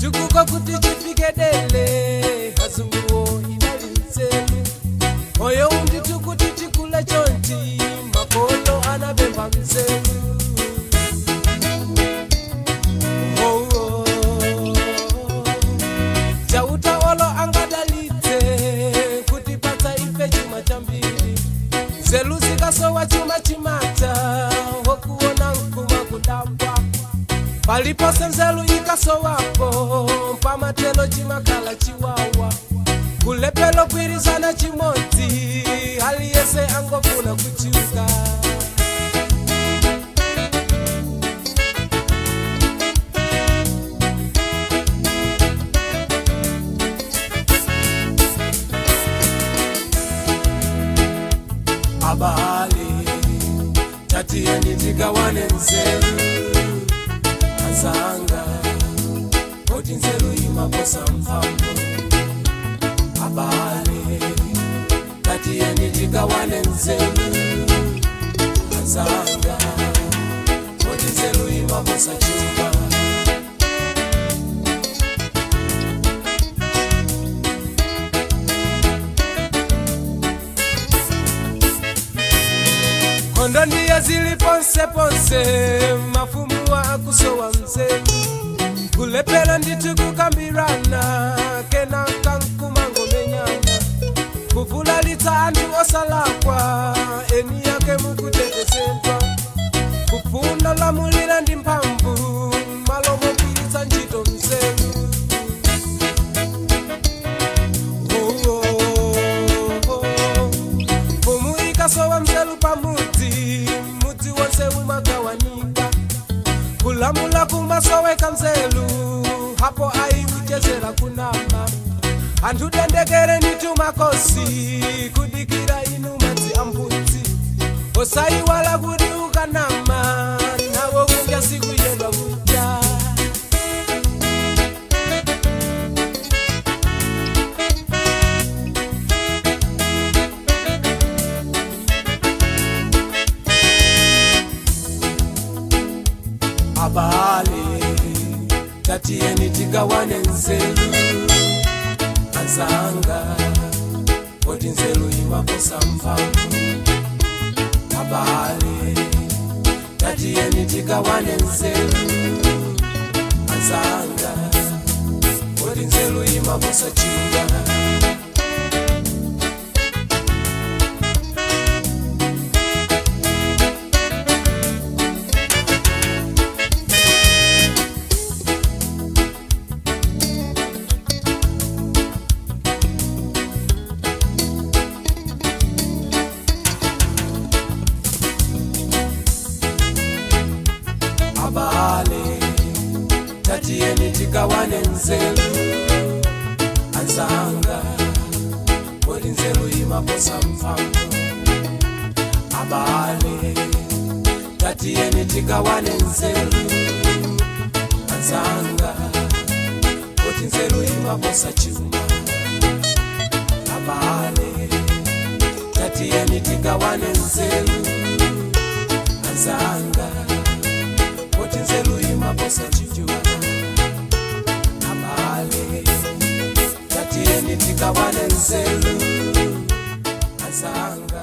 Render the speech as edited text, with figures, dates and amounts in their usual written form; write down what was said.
Chitukuko kuti chifike dele, azunguwo inali nzeru. Moyo undithu kuti tikule chonchi, makolo anapempha nzeru. Oh, oh. Chauta olo angadalitse kutipatsa ife chuma chambiri, nzeru zikasowa chuma chimatha, wokuona nkuma kudabwa. Palipose nzeru ikasowapo, pamatelo chimakhala chiwawa, kulepelo kugwirizana chimodzi, aliyese angofuna kuchiuka. Abale, tatiyeni tigawane nzeru, anzanga, poti nzeru imaposa mphamvu. Abale, tatiyeni tigawane nzeru, anzanga, poti nzeru imaposa chuma. Nkhondo ndiye zili ponse ponse, mafumu akusowa nzeru, kulephera ndithu kukambirana, kenaka nkumangomenyana, kuvulalitsa anthu osalakwa, eni yake mukutetezedwa, kufuna lamulira ndi mphamvu, malo mogwiritsa ntchito nzeru. Oh, oh, oh. Mfumu ikasowa nzeru pamudzi, mudzi wonse umagawanika, kulamula kumasoweka nzeru, hapo ayiuchezera kunama. Anthu dendekere nditumakosi, kudikira inu madzi ambudzi, osayiwala kuti ukanama nawo kunja sikuyedwa kuja. Abale, tatiyeni tigawane nzeru, anzanga, poti nzeru imaposa mphamvu. Abale, tatiyeni tigawane nzeru, anzanga, poti nzeru imaposa chuma. Abale, tatiyeni tigawane nzeru, anzanga, poti nzeru imaposa mphamvu. Abale, tatiyeni tigawane nzeru, anzanga, poti nzeru imaposa chuma. Abale, tatiyeni tigawane nzeru, anzanga, poti nzeru imaposa chuma. Abale, tatiyeni tigawane nzeru, anzanga.